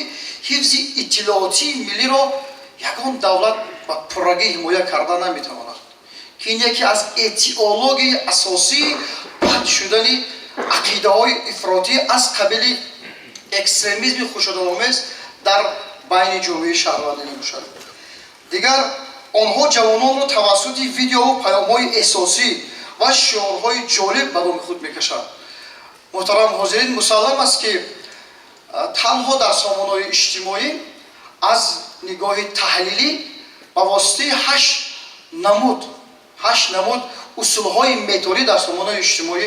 ҳифзи иттилоотии миллиро ягон давлат ба пуррагӣ ҳимоя карда наметавонад, ки ин яке аз этиологияи асосии паҳн шудани ақидаҳои ифротӣ аз қабили экстремизми хушунатомез дар байни ҷомеаи шаҳрвандӣ мебошад. Дигар, онҳо ҷавононро тавассути видеову паёмҳои эҳсосӣ ва шиорҳои ҷолиб ба доми худ мекашанд. Муҳтарам ҳозирин, мусаллам аст, ки танҳо дар сомонаҳои иҷтимоӣ аз нигоҳи таҳлилӣ ба воситаи ҳашт намуд усулҳои методӣ дар сомонаҳои иҷтимоӣ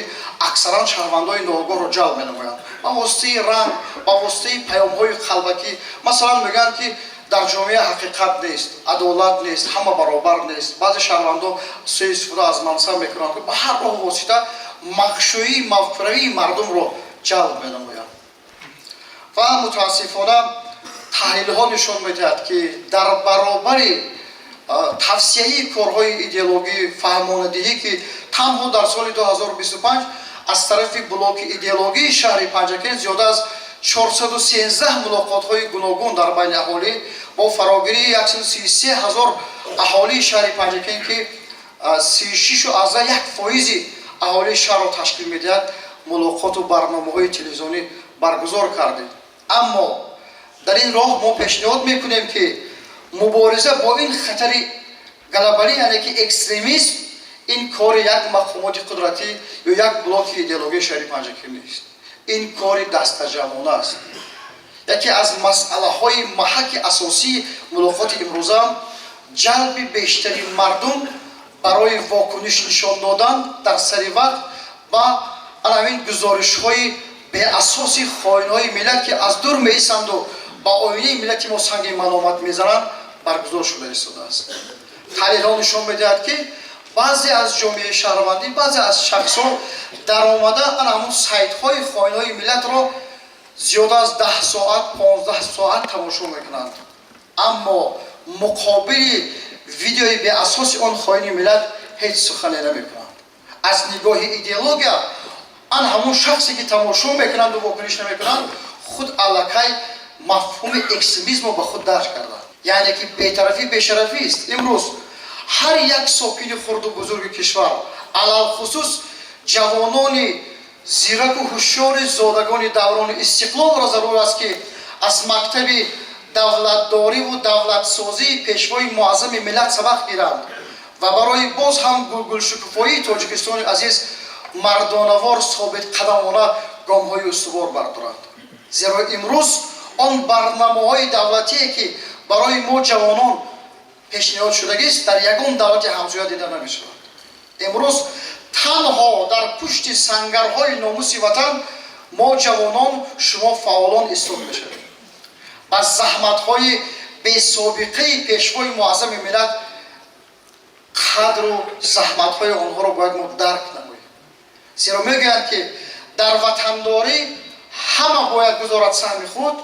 аксаран шаҳрвандони ноогоҳро ҷалб менамоянд: ба воситаи ранг, ба воситаи паёмҳои қалбакӣ. Масалан, мегӯянд, ки Дар ҷомеа ҳақиқат нест, адолат нест, ҳама баробар нест. Баъзе шаҳрвандон суистифода аз мансаб мекунанд, ки ба ҳар роҳу восита мағшӯии мафкуравии мардумро ҷалб менамоянд. Ва мутаассифона таҳлилҳо нишон медиҳад, ки дар баробари тавсияи корҳои идеологӣ, фаҳмонадиҳӣ, ки танҳо дар соли 2025 аз тарафи блоки идеологии шаҳри Панҷакент зиёда аз 413 мулоқотҳои гуногун дар байни аҳолӣ бо фарогирии 133 ҳазор аҳолии шаҳри Панҷакент, ки 36,1% аҳолии шаҳрро ташкил медиҳад, мулоқоту барномаҳои телевизионӣ баргузор кардем. Аммо дар ин роҳ мо пешниҳод мекунем, ки мубориза бо ин хатари глобалӣ, яъне ки экстремизм, ин кори як мақомоти қудратӣ ё як блоки идеологии шаҳри Панҷакент нест, ин кори дастаҷамъона аст. Яке аз масъалаҳои маҳаки асосии мулоқоти имрӯза ҷалби бештари мардум барои вокуниш нишон додан дар сари вақт ба ана ҳамин гузоришҳои беасоси хоинҳои миллат, ки аз дур меисанду ба оинаи миллати мо санги маломат мезананд, баргузор шуда истодааст. Таҳлилҳо нишон медиҳад, ки баъзе аз ҷомеаи шаҳрвандӣ, баъзе аз шахсҳо даромада ана ҳамун сайтҳои хоинҳои миллатро зиёда аз 10 соат, 15 соат тамошо мекунанд, аммо муқобили видеои беасоси он хоини миллат ҳеҷ сухане намекунанд. Аз нигоҳи идеология ан ҳамун шахсе, ки тамошо мекунанду вокуниш намекунанд, худ аллакай мафҳуми экстремизмро ба худ дарҷ карданд, яъне ки бетарафӣ бешарафист. Имрӯз ҳар як сокини хурду бузурги кишвар, алалхусус ҷавонони зираку ҳушёри зодагони даврони истиқлолро зарур аст, ки аз мактаби давлатдориву давлатсозии пешвои муаззами миллат сабақ гиранд ва барои боз ҳам гулгулшукуфоии Тоҷикистони азиз мардонавор, собитқадамона гомҳои устувор бардоранд. Зеро имрӯз он барномаҳои давлатие, ки барои мо ҷавонон пешниҳод шудагист, дар ягон давлати ҳамсоя дида намешавад. Имрӯз танҳо дар пушти сангарҳои номуси ватан мо ҷавонон, шумо фаъолон истод мешавем. Ба заҳматҳои бесобиқаи пешвои муаззами миллат қадру заҳматҳои онҳоро бояд мо дарк намоем. Зеро мегӯянд, ки дар ватандорӣ ҳама бояд гузорад саҳми худ,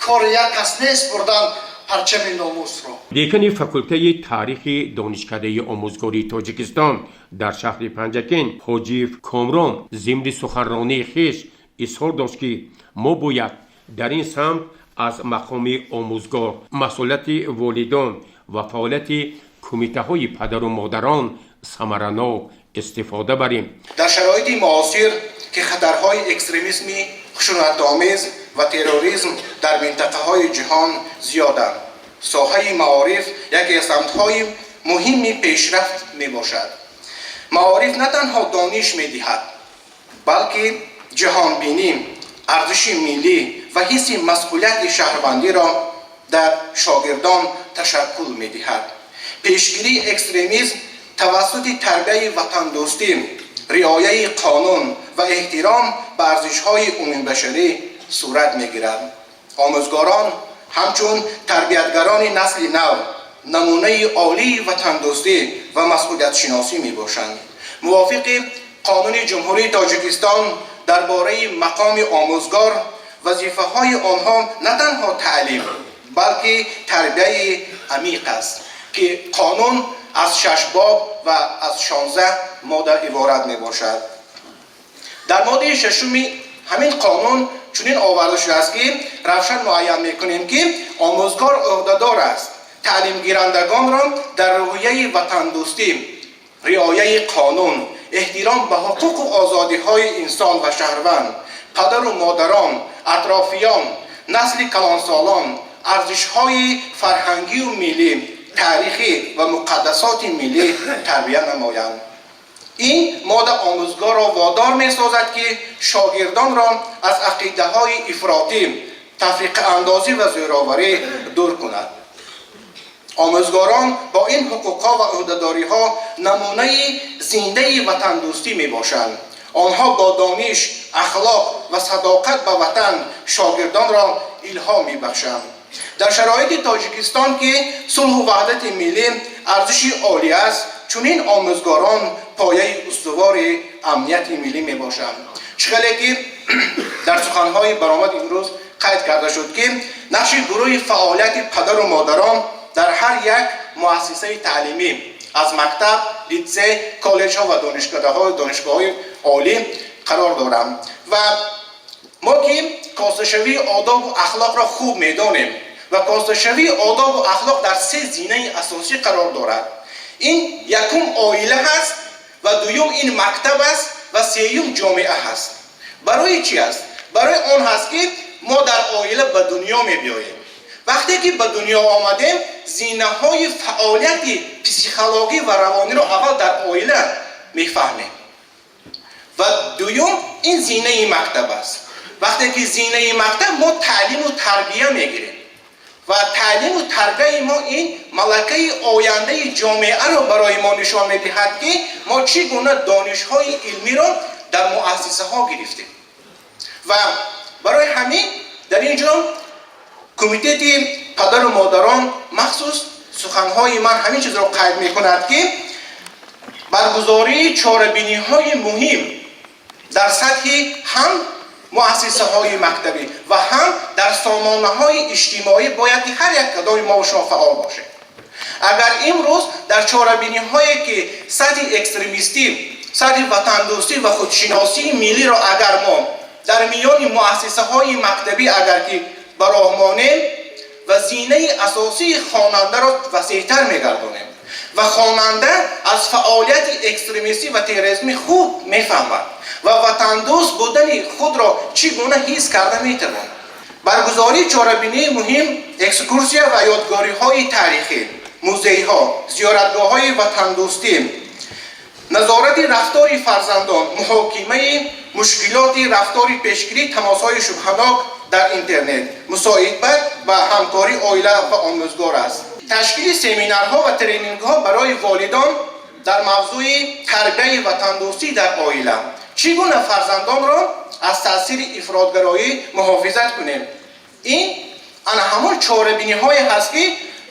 кори як кас нест бурдан парчами номусро. Декани факултаи таърихи Донишкадаи омӯзгории Тоҷикистон дар шаҳри Панҷакент Ҳоҷиев Комрон зимни суханронии хеш изҳор дошт, ки мо бояд дар ин самт аз мақоми омӯзгор, масъулияти волидон ва фаъолияти кумитаҳои падару модарон самаранок истифода барем. Дар шароити муосир, ки хатарҳои экстремизми хушунатомез ва терроризм дар минтақаҳои ҷаҳон зиёданд, соҳаи маориф яке аз самтҳои муҳими пешрафт мебошад. Маориф на танҳо дониш медиҳад, балки ҷаҳонбинӣ, арзиши миллӣ ва ҳисси масъулияти шаҳрвандиро дар шогирдон ташаккул медиҳад. Пешгирии экстремизм тавассути тарбияи ватандӯстӣ, риояи қонун ва эҳтиром ба арзишҳои умумибашарӣ сурат мегирад. Омӯзгорон ҳамчун тарбиятгарони насли нав намунаи олии ватандӯстӣ ва масъулиятшиносӣ мебошанд. Мувофиқи Қонуни Ҷумҳурии Тоҷикистон дар бораи мақоми омӯзгор, вазифаҳои онҳо на танҳо таълим, балки тарбияи амиқ аст, ки қонун аз шаш боб ва аз 16 модда иборат мебошад. Дар моддаи шашуми ҳамин қонун чунин оварда шудааст, ки равшан муайян мекунем, ки омӯзгор ӯҳдадор аст таълимгирандагонро дар рӯҳияи ватандӯстӣ, риояи қонун, эҳтиром ба ҳуқуқу озодиҳои инсон ва шаҳрванд, падару модарон, атрофиён, насли калонсолон, арзишҳои фарҳангию миллӣ, таърихӣ ва муқаддасоти миллӣ тарбия намоянд. Ин модда омӯзгорро водор месозад, ки шогирдонро аз ақидаҳои ифротӣ, тафриқаандозӣ ва зӯроварӣ дур кунад. Омӯзгорон бо ин ҳуқуқҳо ва ӯҳдадориҳо намунаи зиндаи ватандӯстӣ мебошанд. Онҳо бо дониш, ахлоқ ва садоқат ба ватан шогирдонро илҳом мебахшанд. Дар шароити Тоҷикистон, ки сулҳу ваҳдати миллӣ арзиши олӣ аст, чунин омӯзгорон пояи устувори амнияти миллӣ мебошанд. Чӣ хеле ки дар суханҳои баромад имрӯз қайд карда шуд, ки нақши гурӯҳи фаъолияти падару модарон дар ҳар як муассисаи таълимӣ аз мактаб, литсей, коллеҷҳо ва донишгоҳҳои олӣ қарор доранд. Ва мо ки косташавии одобу ахлоқро хуб медонем ва косташавии одобу ахлоқ дар се зинаи асосӣ қарор дорад. Ин якум оила ҳаст ва дуюм ин мактаб аст ва сеюм ҷомеа ҳаст. Барои чӣ аст? Барои он ҳаст, ки мо дар оила ба дунё мебиёем. Вақте ки ба дунё омадем, зинаҳои фаъолияти психологӣ ва равониро аввал дар оила мефаҳмем ва дуюм ин зинаи мактаб аст. Вақте ки зинаи мактаб мо таълиму тарбия мегирем ва таълиму тарбияи мо ин малакаи ояндаи ҷомеаро барои мо нишон медиҳад, ки мо чӣ гуна донишҳои илмиро дар муассисаҳо гирифтем. Ва барои ҳамин дар ин ҷо кумитети падару модарон махсус суханҳои ман ҳамин чизро қайд мекунад, ки баргузории чорабиниҳои муҳим дар сатҳи ҳам муассисаҳои мактабӣ ва ҳам дар сомонаҳои иҷтимоӣ бояд ки ҳар як кадоми мо шумо фаъол бошем. Агар имрӯз дар чорабиниҳое ки сатҳи экстремистӣ, сатҳи ватандӯстӣ ва худшиносии миллиро агар мо дар миёни муассисаҳои мактабӣ агар ки ба роҳ монем ва зинаи асосии хонандаро васеътар мегардонем ва хонанда аз фаъолияти экстремистӣ ва терроризмӣ хуб мефаҳмад ва ватандӯст будани худро чӣ гуна ҳис карда метавонад. Баргузории чорабинии муҳим, экскурсия ва ёдгориҳои таърихӣ, музейҳо, зиёратгоҳҳои ватандӯстӣ, назорати рафтори фарзандон, муҳокимаи мушкилоти рафтори, пешгирии тамосҳои шубҳанок дар интернет мусоидат ба ҳамкории оила ва омӯзгор аст. Ташкили семинарҳо ва тренингҳо барои волидон дар мавзӯи тарбияи ватандӯстӣ дар оила, чӣ гуна фарзандонро аз таъсири ифротгароӣ муҳофизат кунем. Ин ана ҳамон чорабиниҳое ҳаст, ки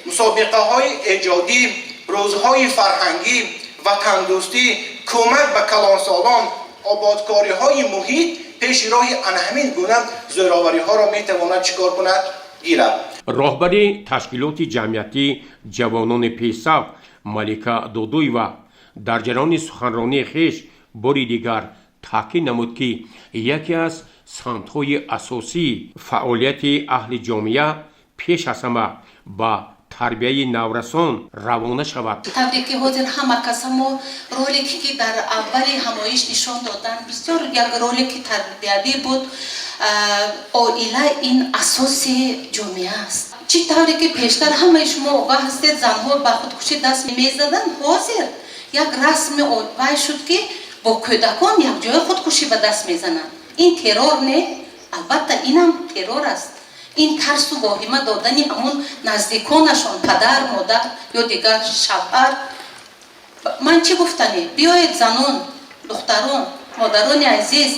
мусобиқаҳои эҷодӣ, рӯзҳои фарҳангӣ, ватандӯстӣ, кӯмак ба калонсолон, ободкориҳои муҳит пеши роҳи ана ҳамин гуна зӯровариҳоро метавонад чӣ кор кунад? Гирад. Роҳбари ташкилоти ҷамъиятӣ «Ҷавонони пешсаф» Малика Додуева дар ҷараёни суханронии хеш бори дигар таъкид намуд, ки яке аз самтҳои асосии фаъолияти аҳли ҷомеа пеш аз ҳама ба тарбияи наврасон равона шавад. Тавре ки ҳозир ҳама каса мо ролике ки дар аввали ҳамоиш нишон доданд, бисёр як ролики тарбиявӣ буд. Оила ин асоси ҷомеа аст. Чӣ тавре ки пештар ҳамаи шумо огаҳ ҳастед, занҳо ба худкушӣ даст мезаданд. Ҳозир як расми вай шуд, ки бо кӯдакон якҷоя худкушӣ ба даст мезананд. Ин террор не? Албатта, инам террор аст. Ин тарсу воҳима додани ҳамон наздиконашон, падар, модар ё дигар шавҳар. Ман чӣ гуфтанӣ? Биёед, занон, духтарон, модарони азиз,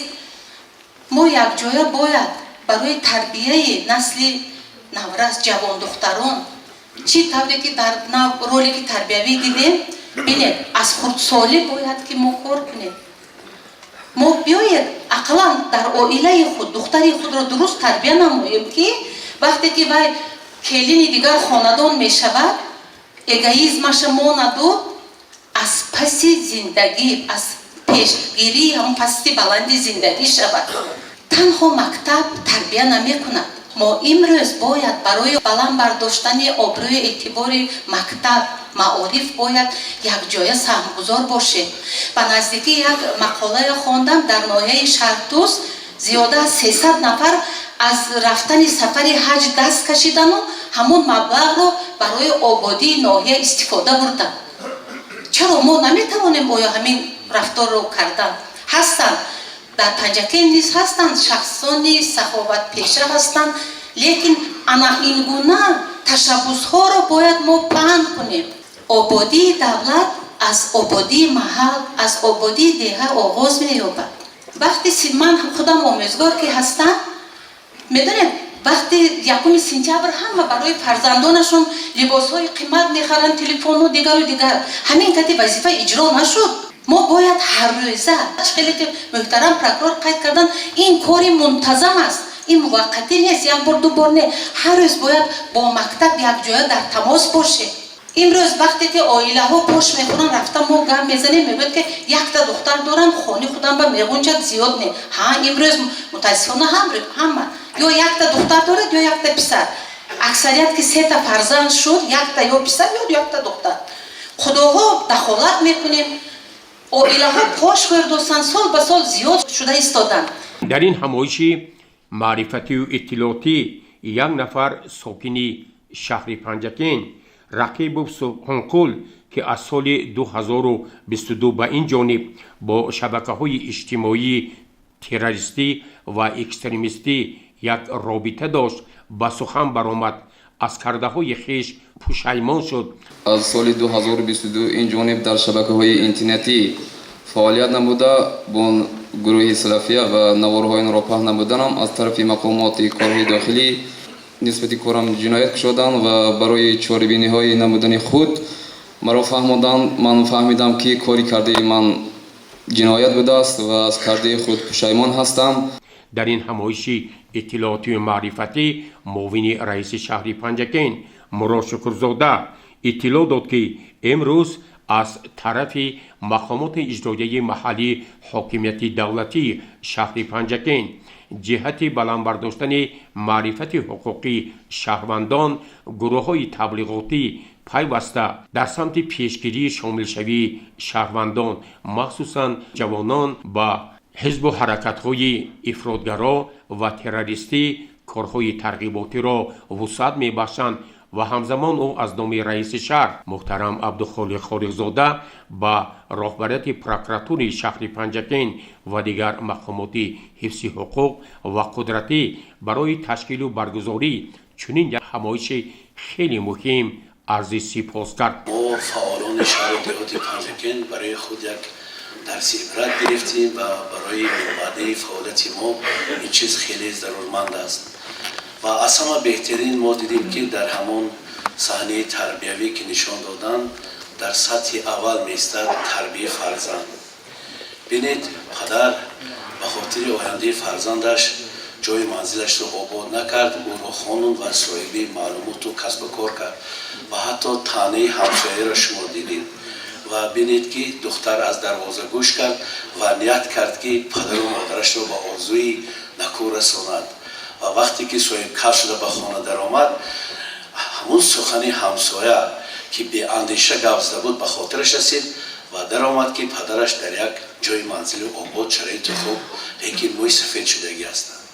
мо якҷоя бояд барои тарбияи насли наврас, ҷавондухтарон, чӣ тавре ки дар ролики тарбиявӣ дидем, бинед, аз хурдсолӣ бояд ки мо кор кунем. Мо биёед, ақаллан дар оилаи худ духтари худро дуруст тарбия намоем, ки вақте ки вай келини дигар хонадон мешавад, эгоизмаша монаду аз паси зиндагӣ, аз пешгирии ҳамон пасти баланди зиндагӣ шавад. Танҳо мактаб тарбия намекунад. Мо имрӯз бояд барои баланд бардоштани обрӯи эътибори мактаб, маориф бояд якҷоя саҳмгузор бошем. Ба наздикӣ як мақолае хондам: дар ноҳияи Шаҳртӯз зиёда аз 300 нафар аз рафтани сафари ҳаҷ даст кашидану ҳамон маблағро барои ободии ноҳия истифода бурданд. Чаро мо наметавонем оё ҳамин рафторро кардан? Ҳастанд, дар Панҷакент низ ҳастанд, шахсони саховатпеша ҳастанд, лекин ана ин гуна ташаббусҳоро бояд мо паҳн кунем. Ободии давлат аз ободии маҳал, аз ободии деҳа оғоз меёбад. Вақте ман худам омӯзгор ки ҳастам, медонед. Вақти 1 сентябр ҳама барои фарзандонашон либосҳои қимат мехаранд, телефону дигару дигар. Ҳамин кати вазифа иҷро нашуд. Мо бояд ҳаррӯза, хеле ки муҳтарам прокурор қайд кардан, ин кори мунтазам аст, ин муваққатӣ нест, як бор, ду бор не, ҳар рӯз бояд бо мактаб якҷоя дар тамос бошем. Имрӯз вақте ки оилаҳо пош мехӯранд, рафта мо гап мезанем, мегӯяд, ки якта духтар дорам, хони худам ба меғунҷад, зиёд не. Ҳа, имрӯз мутаассифона ҳама ё якта духтар дорад, ё якта писар. Аксарият ки сета фарзанд шуд, якта ё писар, ё якта духтар. Худоҳо дахолат мекунем, оилаҳо пош хӯрдосанд, сол ба сол зиёд шуда истоданд. Дар ин ҳамоиши маърифатию иттилоотӣ як нафар сокини шаҳри Панҷакент, Рақибов Субҳонқул, ки аз соли 2022 ба ин ҷониб бо шабакаҳои иҷтимоии террористӣ ва экстремистӣ як робита дошт, ба сухан баромад, аз кардаҳои хеш пушаймон шуд. Аз соли 2022 ин ҷониб дар шабакаҳои интернетӣ фаъолият намуда, бо гурӯҳи Салафия ва наворҳои онро паҳн намуданам аз тарафи мақомоти корҳои дохилӣ нисбати корам ҷиноят кушоданд ва барои чорабиниҳои намудани худ маро фаҳмоданд. Ман фаҳмидам, ки кори кардаи ман ҷиноят будааст ва аз кардаи худ пушаймон ҳастам. Дар ин ҳамоиши иттилоотию маърифатӣ муовини раиси шаҳри Панҷакент Мурод Шукрзода иттилоъ дод, ки имрӯз аз тарафи мақомоти иҷроияи маҳаллии ҳокимияти давлатии шаҳри Панҷакент ҷиҳати баланд бардоштани маърифати ҳуқуқии шаҳрвандон гурӯҳҳои таблиғотӣ пайваста дар самти пешгирии шомилшавии шаҳрвандон, махсусан ҷавонон, ба ҳизбу ҳаракатҳои ифротгаро ва террористӣ корҳои тарғиботиро вусъат мебахшанд. Ва ҳамзамон ӯ аз номи раиси шаҳр муҳтарам Абдухолиқ Холиқзода ба роҳбарияти прокуратураи шаҳри Панҷакент ва дигар мақомоти ҳифзи ҳуқуқ ва қудратӣ барои ташкилу баргузории чунин як ҳамоиши хеле муҳим арзи сипос кард. Мо, фаъолони шаҳру деҳоти Панҷакент, барои худ як дарси ибрат гирифтем ва барои минбаъдаи фаъолияти мо ин чиз хеле зарурманд аст. Ва аз ҳама беҳтарин, мо дидем, ки дар ҳамон саҳнаи тарбиявӣ, ки нишон доданд, дар сатҳи аввал меистад тарбияи фарзанд. Бинед, падар ба хотири ояндаи фарзандаш ҷои манзилашро обод накард, ӯро хононд ва соҳиби маълумоту касбу кор кард. Ва ҳатто таънаи ҳамсояро шумо дидед. Ва бинед, ки духтар аз дарвоза гӯш кард ва ният кард, ки падару модарашро ба орзуи накӯ расонад. Ва вақте ки соҳибкасб шуда ба хона даромад, ҳамун сухани ҳамсоя, ки беандеша гап зада буд, ба хотираш расид ва даромад, ки падараш дар як ҷои манзили обод, шароити хуб, лекин мӯи сафед шудагӣ ҳастанд.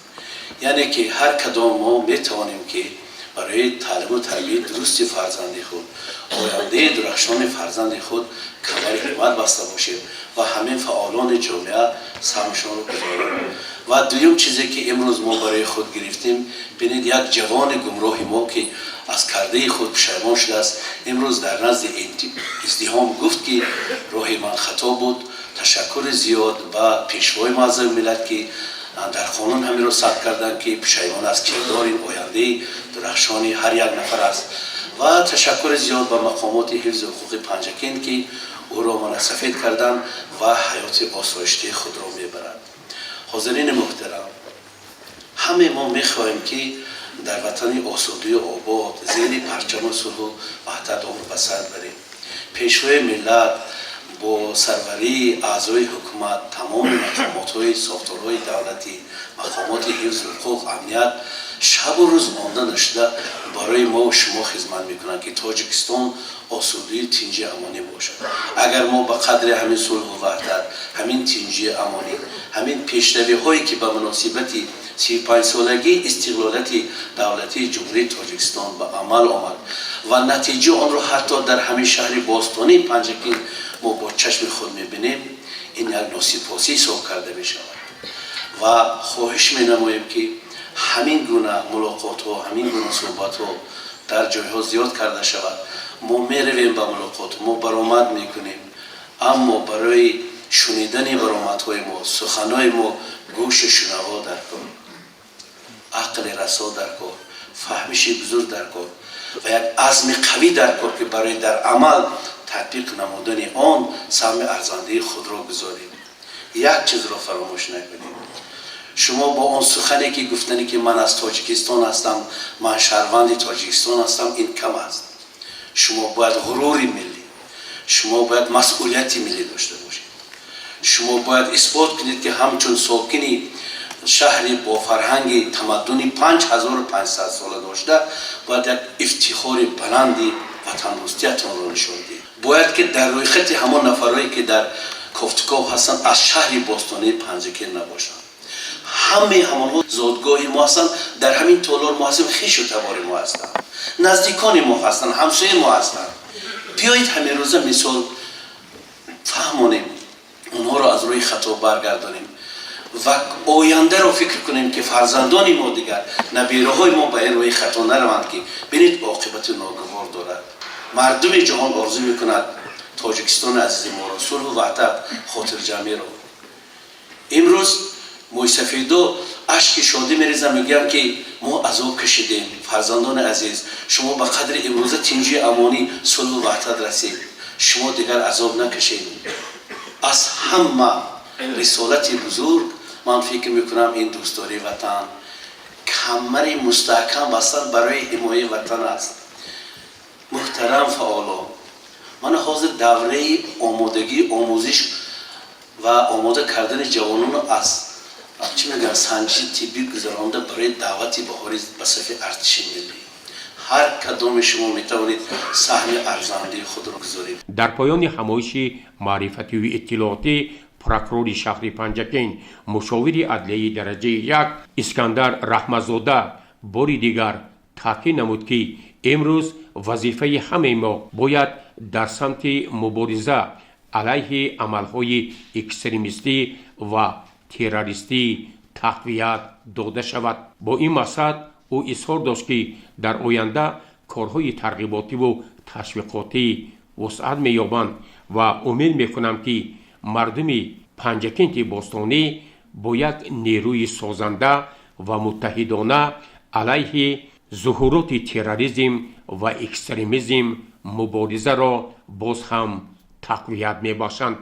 Яъне ки ҳар кадом мо метавонем, ки барои таълиму тарбияи дурусти фарзанди худ, ояндаи дурахшони фарзанди худ камари ҳиммат баста бошем ва ҳамин фаъолони ҷомеа саҳмшонро гузорем. Ва дуюм чизе, ки имрӯз мо барои худ гирифтем, бинед, як ҷавони гумроҳи мо, ки аз кардаи худ пушаймон шудааст, имрӯз дар назди издиҳом гуфт, ки роҳи ман хато буд. Ташаккури зиёд ба Пешвои муаззами миллат, ки дар қонун ҳаминро сабт карданд, ки пушаймон аз кирдори ояндаи дурахшони ҳар як нафар аст. Ва ташаккури зиёд ба мақомоти ҳифзи ҳуқуқи Панҷакент, ки ӯро мунасафед карданд ва ҳаёти осоиштаи худро мебарад. Ҳозирини муҳтарам, ҳаме мо мехоҳем, ки дар ватани осудаю обод, зери парчаму сулҳу ваҳдат умр ба сар барем. Пешвои миллат бо сарварии аъзои ҳукумат, тамоми мақомотҳои сохторҳои давлатӣ, мақомоти ҳифзи ҳуқуқ, амният шабу рӯз монда нашуда барои мо шумо хизмат мекунанд, ки Тоҷикистон осудаю тинҷи амонӣ бошад. Агар мо ба қадри ҳамин сулҳу ваҳдат, ҳамин тинҷи амонӣ, ҳамин пешравиҳое, ки ба муносибати 35-солагии истиқлолияти давлатии Ҷумҳурии Тоҷикистон ба амал омад ва натиҷаи онро ҳатто дар ҳамин шаҳри бостонии Панҷакент мо бо чашми худ мебинем, ин як носипосӣ ҳисоб карда мешавад. Ва хоҳиш менамоем, ки ҳамин гуна мулоқотҳо, ҳамин гуна суҳбатҳо дар ҷойҳо зиёд карда шавад. Мо меравем ба мулоқот, мо баромад мекунем, аммо барои шунидани баромадҳои мо, суханҳои мо гӯши шунаво дар кор, ақли Ақли расо дар кор, фаҳмиши бузург дар кор ва як азми қавӣ дар кор, ки барои дар амал татбиқ намудани он саҳми арзандаи худро гузорем. Як чизро фаромӯш накунед: шумо бо он сухане ки гуфтане, ки ман аз Тоҷикистон ҳастам, ман шаҳрванди Тоҷикистон ҳастам, ин кам аст. Шумо бояд ғурури миллӣ, шумо бояд масъулияти миллӣ дошта бошед. Шумо бояд исбот кунед, ки ҳамчун сокини шаҳри бо фарҳанги тамаддуни 5500 сола дошта, бояд як ифтихори баланди ватандӯстиятонро нишон диҳед. Бояд ки дар рӯйхати ҳамон нафарое, ки дар кофтуков ҳастанд, аз шаҳри бостонии Панҷакент набошанд. Ҳамаи ҳамонҳо зодгоҳи мо ҳастанд, дар ҳамин толор мо ҳастем, хешу табори мо ҳастанд, наздикони мо ҳастанд, ҳамсояи мо ҳастанд. Биёед, ҳамин рӯза мисол фаҳмонем, онҳоро аз рӯи хато баргардонем ва ояндаро фикр кунем, ки фарзандони мо, дигар набераҳои мо ба ин рӯи хато нараванд, ки бинед, оқибати ногувор дорад. Мардуми ҷаҳон орзу мекунад Тоҷикистони азизи моро, сулҳу ваҳдат, хотирҷамъиро. Имрӯз мӯйсафедо ашки шодӣ мерезам, мегӯям, ки мо азоб кашидем. Фарзандони азиз, шумо ба қадри имрӯза тинҷии амонӣ, сулҳу ваҳдат расид, шумо дигар азоб накашед. Аз ҳама рисолати бузург, ман фикр мекунам, ин дӯстдории ватан, камари мустаҳкам бастан барои ҳимояи ватан аст. Муҳтарам фаъолон, мана ҳозир давраи омодагӣ, омӯзиш ва омода кардани ҷавонон аз чӣ мегӯянд, санҷиши тиббӣ гузаронда барои даъвати баҳорӣ ба сафи артиши миллӣ. Ҳар кадоми шумо метавонед саҳми арзандаи худро гузоред. Дар поёни ҳамоиши маърифатию иттилоотӣ прокурори шаҳри Панҷакент, мушовири адлияи дараҷаи як Искандар Раҳматзода бори дигар таъкид намуд, ки имрӯз вазифаи ҳамаи мо бояд дар самти мубориза алайҳи амалҳои экстремистӣ ва террористӣ тақвият дода шавад. Бо ин мақсад ӯ изҳор дошт, ки дар оянда корҳои тарғиботиву ташвиқотӣ вусъат меёбанд ва умед мекунам, ки мардуми Панҷакенти бостонӣ бо як нерӯи созанда ва муттаҳидона алайҳи зуҳуроти терроризм ва экстремизм муборизаро боз ҳам тақвият мебахшанд.